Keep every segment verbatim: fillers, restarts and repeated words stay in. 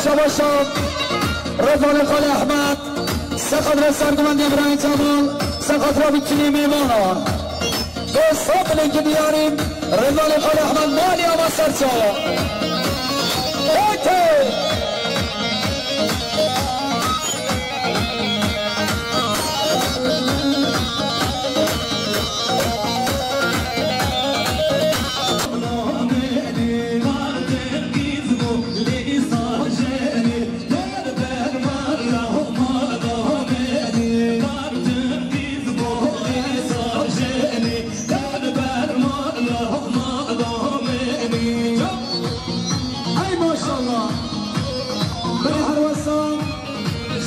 Şabaş şabaş. Rêzdar Xalê Ehmed, se xatirê sergomendê Îbrahîm Cemal, se xatirê bîtinê mêvanan. Dê sabirê ki diyarî, Rêzdar Xalê Ehmed malî ama ser çawa. Haydi! Ey maşallah. Belê her wesa.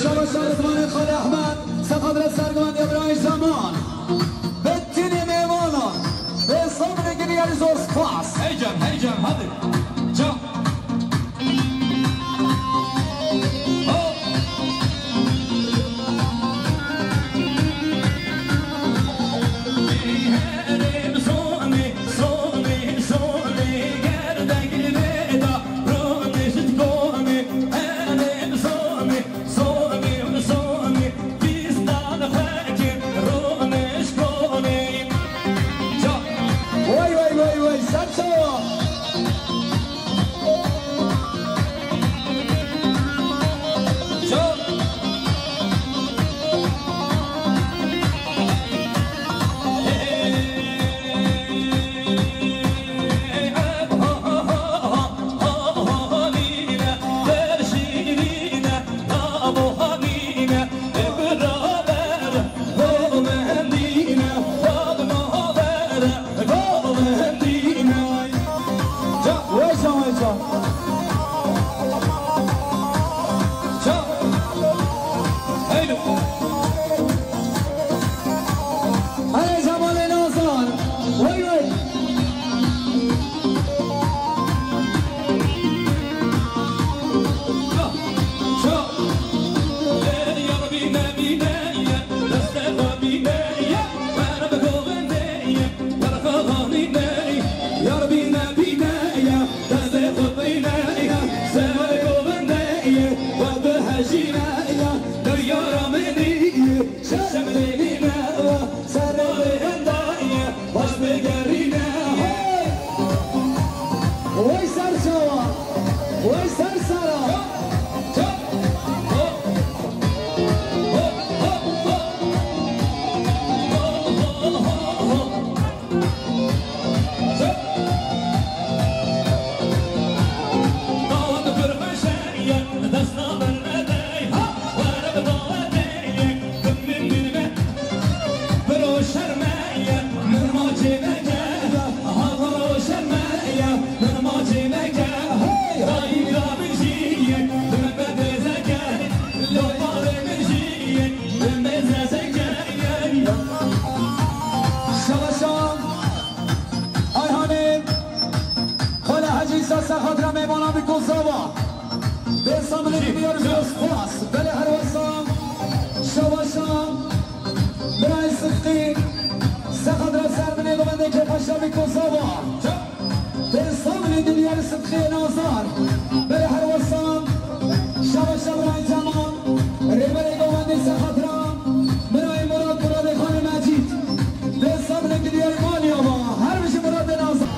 Şaba şarê zimanê Xalê Ehmed. Se xatirê sergomendê Îbrahîm Cemal. Betinê mêvanan. Bê sabrê giriyarî zor spas. Hey cem, hey cem, hadi. Can. Spas, belê herwesa, şabaşa, birayê Sidqî, sexadra ser binê govendê kê paşa bî Kosova. Tê sabinê diliyar Sidqê Nazar, belê herwesa, şabaşa birayê Cemal, rêberê govendê sexadra, birayê Murat, Muradê Xanê Mecîd. Dê sabinê diliyar Maliya va, her bijî Muradê Nazar.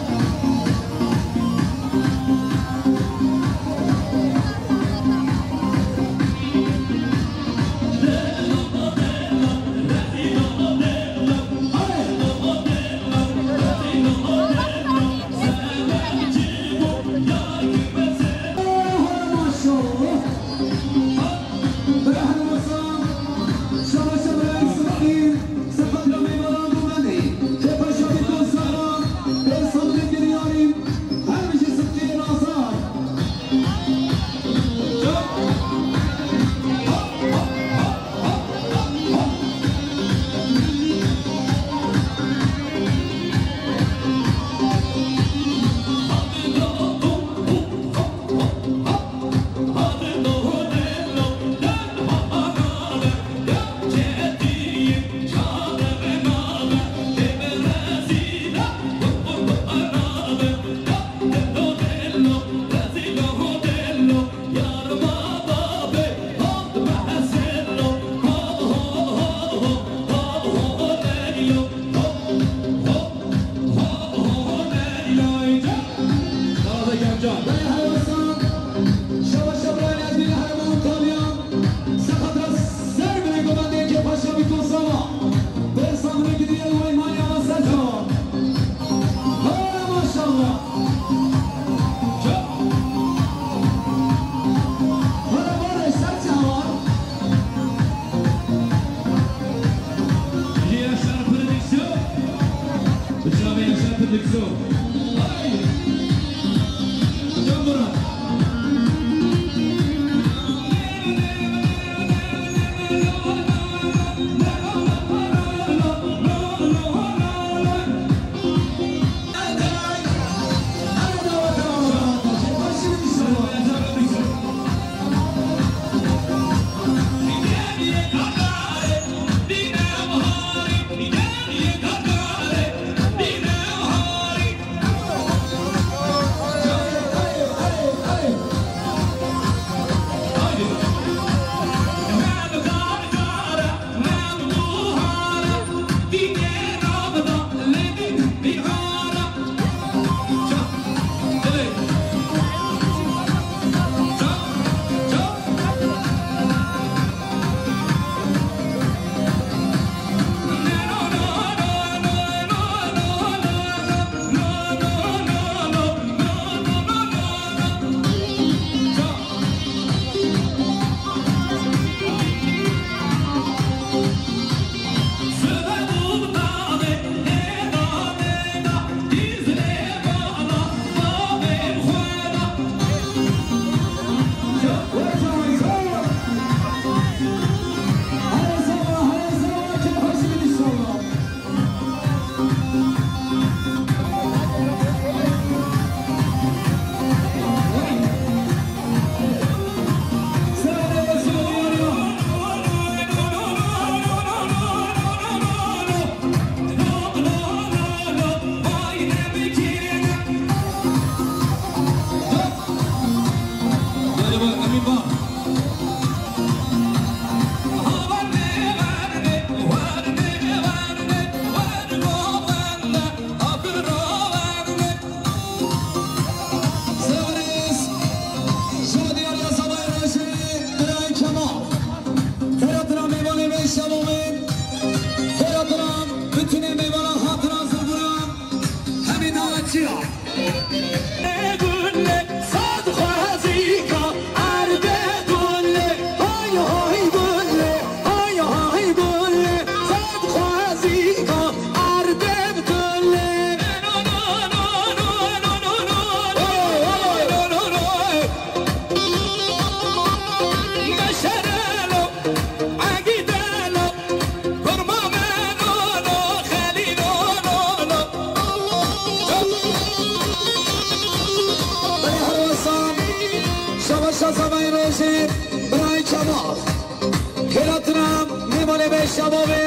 Ve şebabê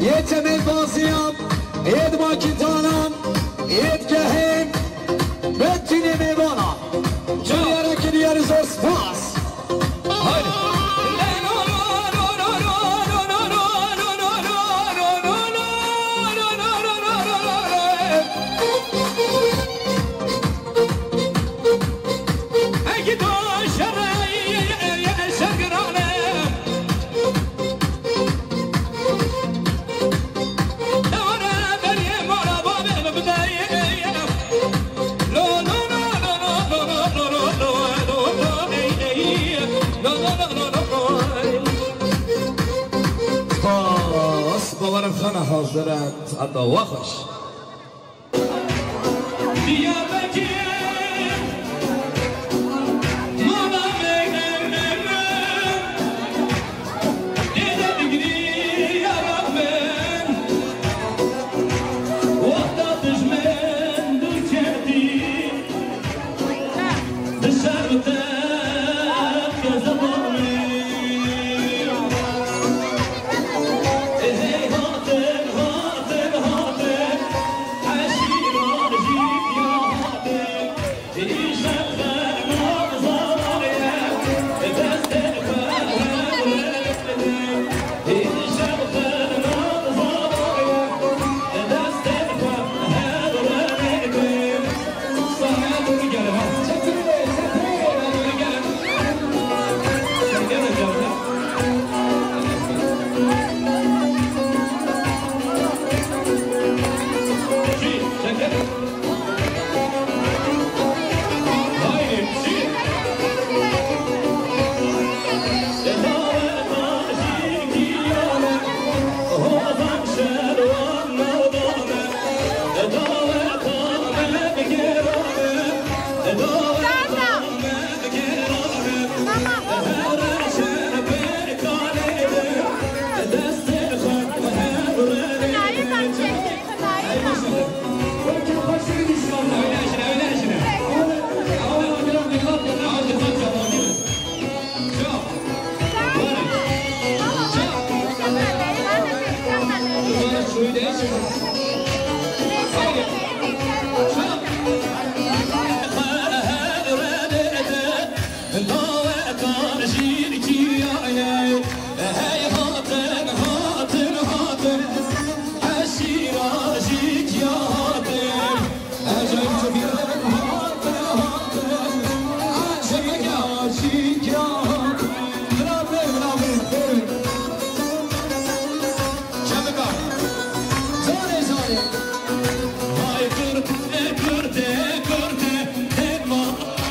yê temêlbaziyan, yê dimakîtanan, yê dikehên, betinê mêvanan. Diyare kiriyar zor spas. Haydi. Spas, bawerê xwe ne hazir e, heta we xweş. Diyarbekir, mala me, me, me, me. Dêde digirî ya Rabbim, wexta dijmin dûr ketî, di şer bi te keze bamî. Ê hey hatin, hatin, hatin, eşîra jî ya hatin. Dawetan jî kiyaye, hey hatin, hatin, hatin, eşîra jî kiya hatin, ecem çukirin hatin, hatin, eşîra jî kiya hatin. Bravo, bravo, bravo. Çendika. Zane, zane. Hay kurte, kurte, kurte, elma,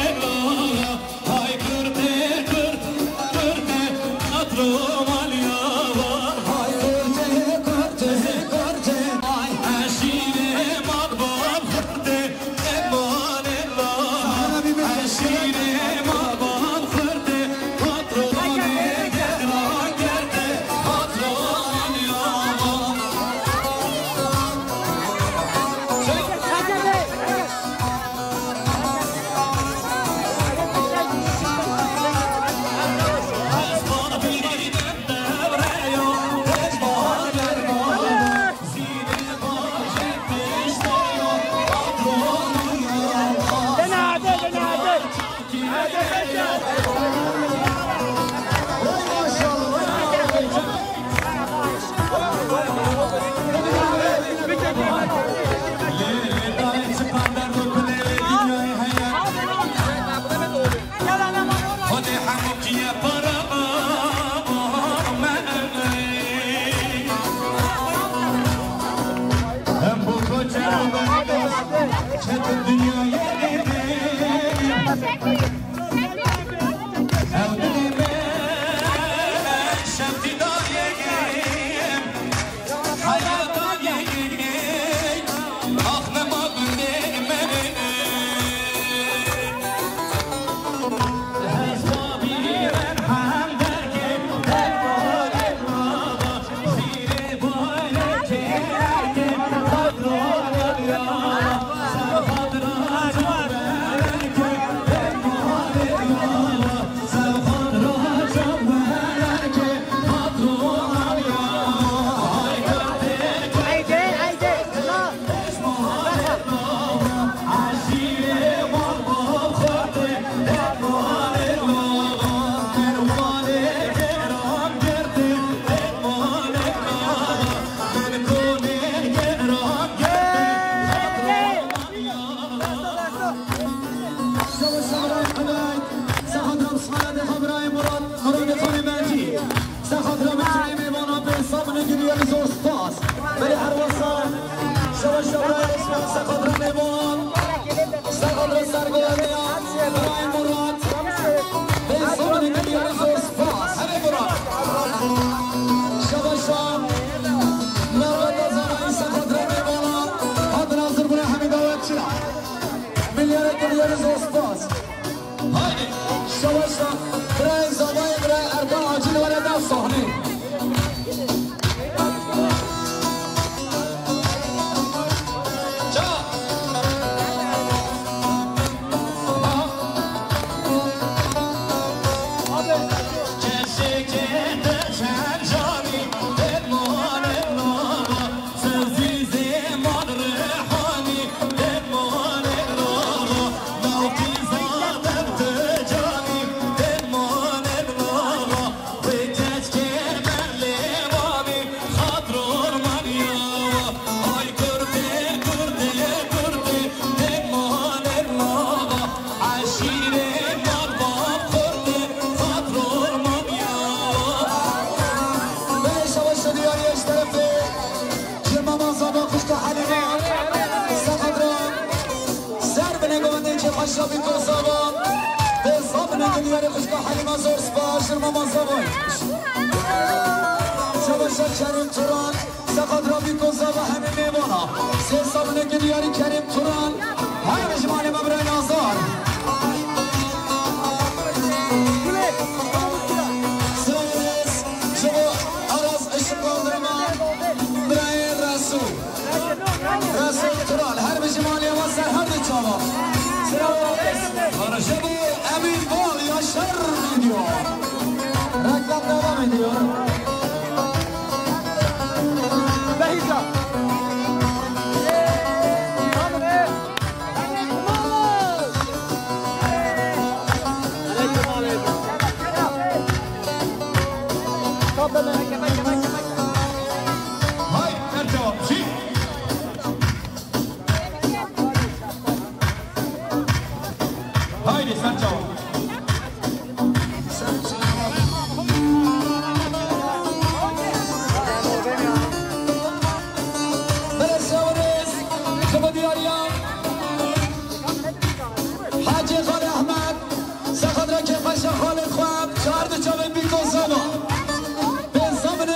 elma. Hay kurte, kurte, kurte, atro maliya var. Hay kurte, kurte, kurte, ay eşîrê malbaf kurte, eman ella. Eşîrê malbaf kurte, patronê gera kerte, patron maliya var. Sexadra min çirê mêvana pê sabine giliyerî zor spas. Belê her wesa şewe şewe esma sexadra mêvan. Sexadra sergoya Birayê Murat. Pê sabine giliyerî zor spas. Herê Murat. Şewe şan. Merve Dazanayî sexadra mêvana. Hatin hazir bûne hemî dawet çira. Milyara giliyerî zor spas. Haydi. Şeweşa, birayê zavayê birayê Erkan Hacî li were da sahnê. Ça. Keşke de çercanî, dermanê nava. Belê şeweşa diyarî eş terefê. Ji mama Zava xwişka Helîma, Sexadra, ser binê govendê çê xweşa Bîko Zava, dê sabine dinyarê xwişka Helîma zor spas ji mama Zava. Şeweşa Kerîm Turan, Sexadra Bîko Zava hemî mêvana. Sê sabine dinyarî Kerîm Turan, her ji malê me birayê Nazar. Sê ji bo Aras Işıklandırma, birayê Resul. Resul Turan, her bijî malê we ser her du çavan. Selamet. Ji bo Emîn Bal, Yaşar Video. Reklam devam ediyor. Behîca. Hay, ser çavan, şî. Haydi, ser çavan. Belê şewrêz, ji bo diyariya Hacê Xalê Ehmed, Sexadra Kêfeşa Xalê Xweb, çar du çavên Bîko Zava. Pê sabine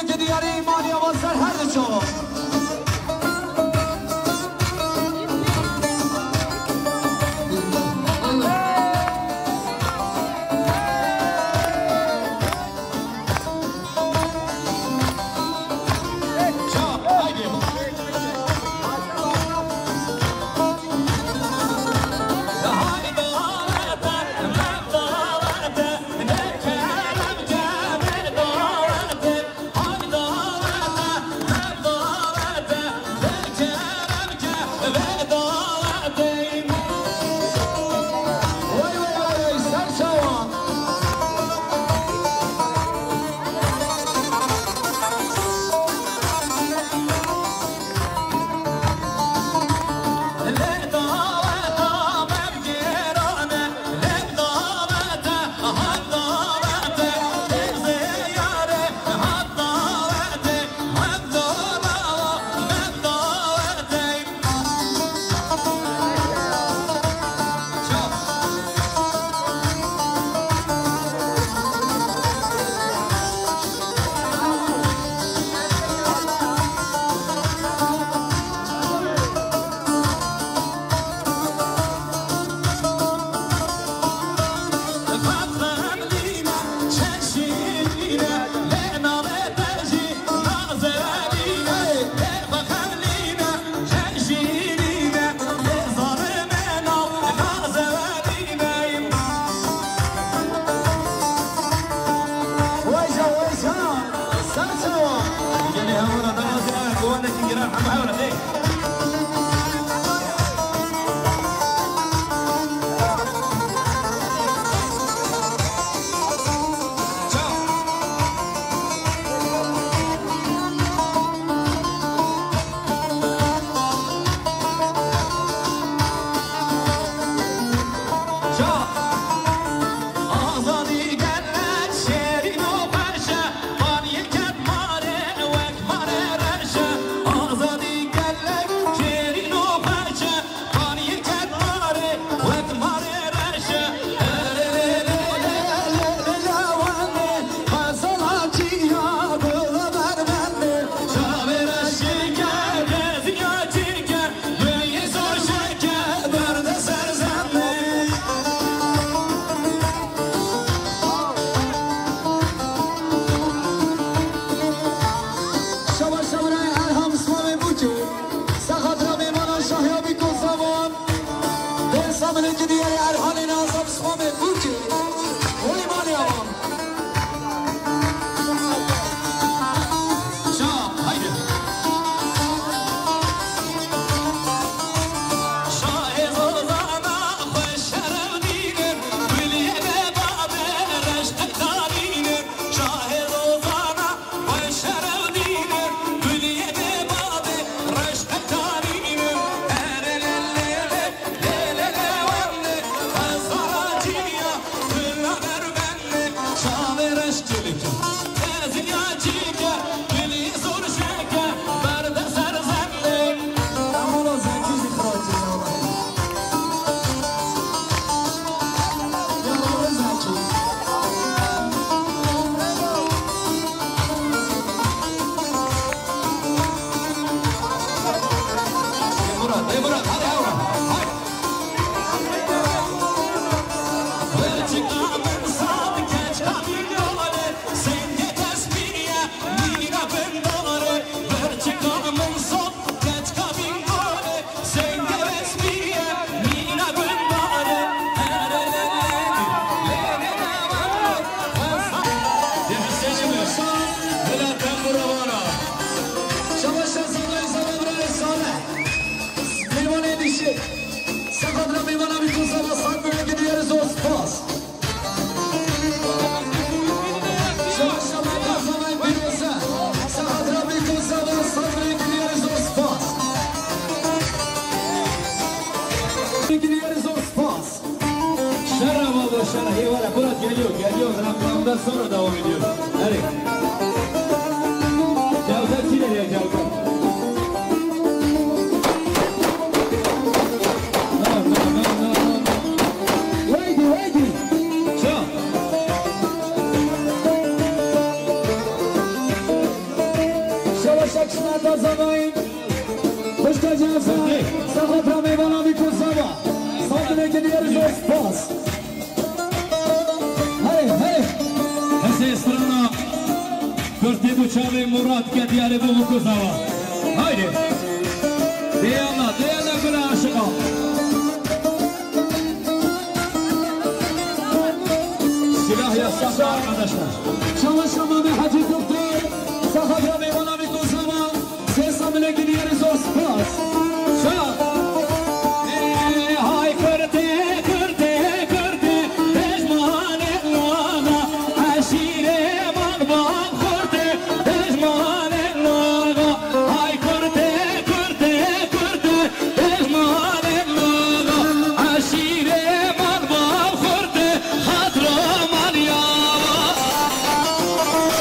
Diyarê Erhanê Nazan Sibamê Bûkê, Holê Malê Aman. Şa, haydi. Şahê Zozana xweş şeref dînin, gulê me bade reşk tarînin. Şahê Zozana xweş şeref dînin, gulê me bade reşk tarînin. Ere le le le, le le le welle, ez zara ciya, fila derbende, şavê reşk çilike. Tezî ya çike, gulî zor şeke, berde ser zende. Amala zekî jî xiracî ya. Ya Zekî. Ê Murat, ê Murat, hadi hewra. Hadi. Birçika min sat keçka min dore, senge tespiye mîna bin dore. Birçika min sat keçka min dore, senge tespiye mîna bin dore. Ere le le le, le le le le. Dehsene mi? Bila tembura vana. Şabaş şansonay zana birayê Salih. Mêvanê dişê. Sexatra mêvana Bîko Zava, sed milekî diyarî zor spas. Şabaş şabaş zana Bîko Zava. Sexatra Bîko Zava, sed milekî diyarî zor spas. Milekî diyarî zor spas. Şerre baba, şerre. Eyvallah. Murat geliyor, geliyor. Reklamdan sonra devam ediyor. Hadi. Cevdet ileriye, Cevdet. No, no, no, no, no. Haydi, haydi. Çal. Şabaş akşamlar zamanı. Xwişka Cihazan, Sexatra mêvana Bîko Zava. Sed milekî diyarî zor spas. Hey, hey. Hesê strana. Kurtê du çavê Murat ke diyarê bû Bîko Zava. Haydi. Deyana, deyana gula aşiqa. Silah yasak arkadaşlar. Şabaş şabaş Hacı Doktor. Sexatra mêvana Bîko Zava. Sê sed milekî diyarî zor spas. Şa. Ê, hay Kurdê, Kurdê, Kurdê, dejmanê naga, eşîrê man bab Kurdê, dejmanê naga. Hay Kurdê, Kurdê, Kurdê, dejmanê naga, eşîrê man bab Kurdê, xatro man yawa.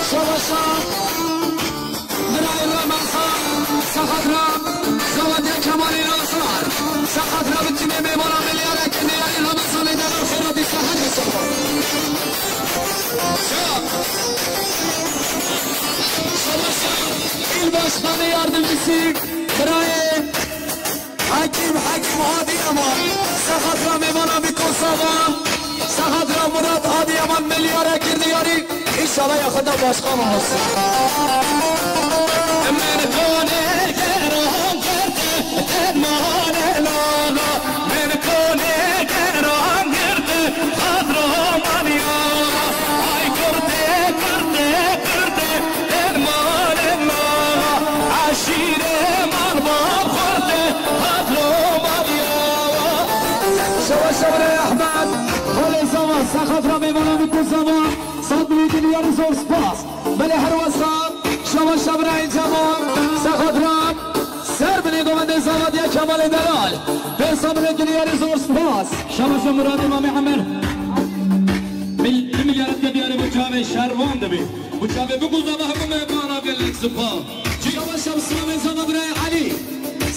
Şabaş şa. Birayê Ramazan, Sexatra, Zava Diya Kemalê Nazar, Sexatra bi tîmê mêvana milyara ke diyarî Ramazanê de xêra dîsa her hesaba. Şabaş, il başkanı yardımcısı, birayê Hekîm, Hekîm Adiyaman, Sexatra mêvana Bîko Zava, Sexatra Murat Adiyaman milyara kir diyarî, înşallah ya xwe da başkan olsun. Min konê geran girti, dermanê lala. Min konê geran girti, xatro man ya. Ay Kurdê, Kurdê, Kurdê, dermanê lala. Eşîrê man bab Kurdê, xatro man ya. Şabaş şabaş Ehmed, Xalê Zava, Sexatra mêvana Bîko Zava, sed milekî diyarî zor spas. Belê her wesa, şabaş şabaş Cemal, Sexatra, ser binê govendê Zava Diya Kemalê Delal. Pênc sed milekî diyarî zor spas. Şabaş Muradê Mamê Emer. Mil-, du milyar ke diyarî bu çavê şervan dibi. Bu çavê Bîko Zava hemû mêvana gelek spas. Şabaş şabaş Zava birayê Elî.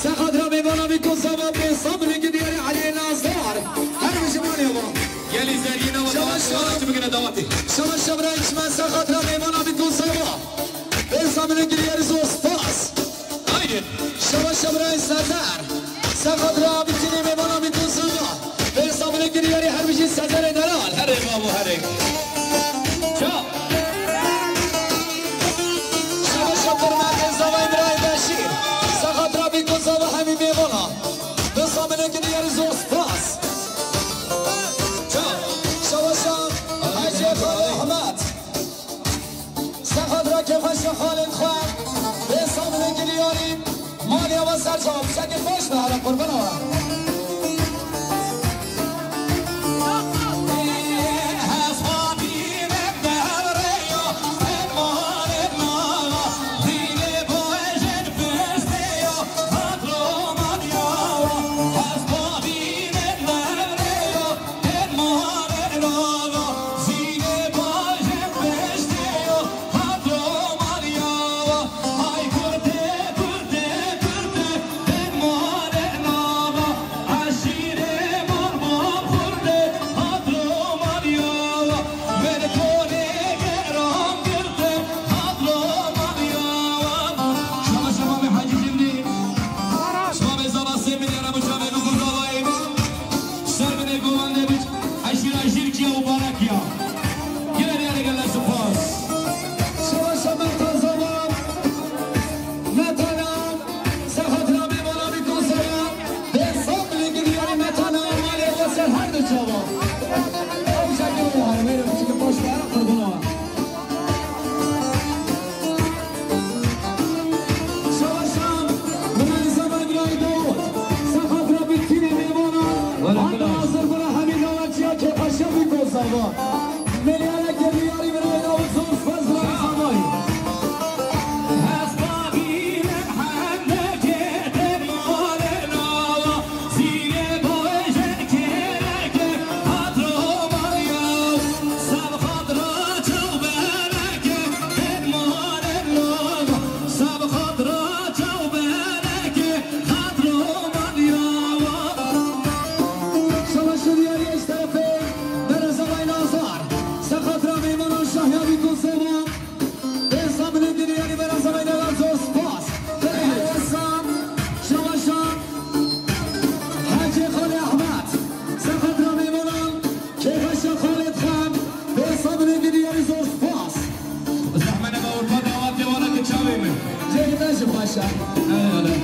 Sexatra mêvana Bîko Zava pênc sed milekî diyarî Elî Nazar. Her bijî malê wan. Gelî zergîna ve Şabaş, dawatê şabaş. Çi bigire dawatê. Şabaş şabaş Çimen Sexatra mêvana Bîko Zava. Pênc sed milekî diyarî zor spas. Haydi. Şabaş şabaş Sezer. Sexatra bi tîmê mêvana Bîko Zava. Pênc sed milekî diyarî her bijî Sezerê Delal. Herê babo herê. Ça. Şabaş şabaş Merkez Zavayê birayê Beşîr. Sexatra Bîko Zava hemî mêvana. Du sed milekî diyarî zor spas. Sexat ra kêfxweşiya xalên xwe, bê sabinê giriyarî, malê we ser çawa, fişekê baş be, hele qurbana we. Şaba şaba me Hacî Cemdî. Şaba me zava sê milyara bu çavê bu kurdavayê. Ser binê govan de biç. Eşîra Jîrkiya û Barakiya. Gelin yani gel spas. Şaba şaba me zava. Metana. Sexat ra mêvana bî konsera. Bê sab bilî giriyarî metana. Malê we ser her du çava. Ew şekil û her mêrê biçîkî baş be, qurbana. Şaba şan, Mela Nîzam Egrayî Dawud, sexat ra bitîne mêvanan, handa hazir bira hemî davetçiya kêfxweşiya bî konsera. Meliyaneke diyarî birayê Dawud zor spas birayê Nîzamay. Şaba şo diyarî eşterefê, bereza Nazar, sexat ra mêvanan şahya bî konsera. Bê sabinê giriyarî bereza weyne re zor spas. Berê Hesen, Şeweşan, Hecê Xalê Ehmed, sexat ra mêvanan, kêfxweşiya Xalê Xan, bê sabinê giriyarî zor spas. Zehmet nebe Urfa davetê wana ki çavê min. Cêrî me jî xweş e. Eyvallah.